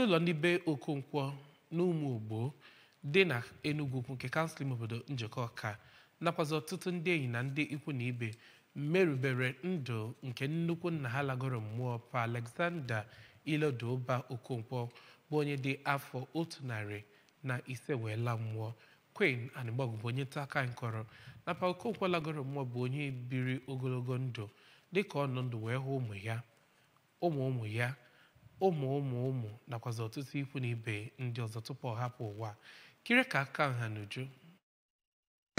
Ụlọ ndị be Okonkwo n'Ụmụogbo dị na Enugu Ukwu nke kansụl ime obodo Njikọka nakwazi ọtụtụ ndị enyi na ndị ikwu na ibe merubere ndụ nke nnukwu nna ha lagoro mmụọ, Pa Alexander Iloduba Okonkwo, bụ onye dị afọ 105 wee laa mmụọ. Queen Anịgbọgụ bụ onye nta aka anyị kọrọ na Pa Okonkwo lagoro mmụọ bụ onye biri ogologo ndụ, dịka ọ nọ ndụ wee hụ ụmụ ya, ụmụ ụmụ ya, ụmụ ụmụ ụmụ nakwazi ọtụtụ ikwu na ibe ndị ọzọ tupu ọ hapụ ụwa. Kiri ka aka nha n'uju.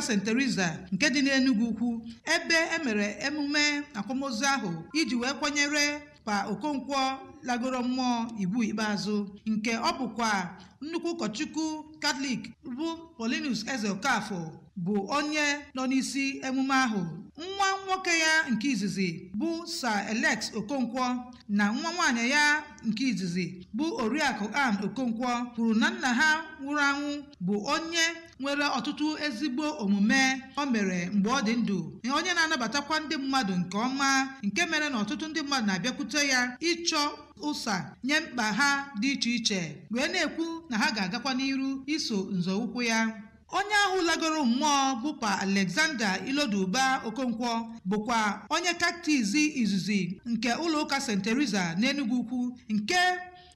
St. Teresa nke dị n'Enugu Ukwu, ebe e mere emume akwamozu ahụ iji wee kwanyere Pa Okonkwo lagoro mmụọ ibu ikpeazụ, nke ọ bụkwa nnukwu ụkọchukwu Katọlik bụ Paulinus Eze Okafor bụ onye nọ n'isi emume ahụ. Nwa nwoke ya nke izizi bụ Sir Alex Okonkwo na nwa nwaanyị ya nke izizi bụ Oriakụ Ann Okonkwo kwuru na nna ha nwụrụ anwụ bụ onye nwere ọtụtụ ezigbo omume o mere mgbe ọ dị ndụ, onye na-anabatakwa ndị mmadụ nke ọma, nke mere na ọtụtụ ndị mmadụ na-abịakwute ya ịchọ ụsa nye mkpa ha dị iche iche, wee na-ekwu na ha ga-agakwa n'iru iso nzọụkwụ ya. Onye ahụ lagoro mmụọ bụ Pa Alexander Iloduba Okonkwo bụkwa onye kaktizi izizi nke ụlọụka St. Teresa n'Enugu Ukwu, nke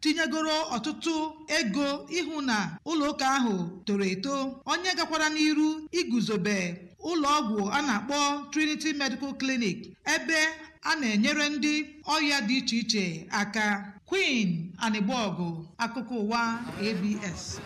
tinyegoro ọtụtụ ego ịhụ na ụlọụka ahụ toro eto, onye gakwara n'iru iguzobe ụlọọgwụ a na-akpọ Trinity Medical Clinic, ebe a na-enyere ndị ọrịa dị iche iche aka. Queen Anịgbọgụ, akụkọ ụwa ABS.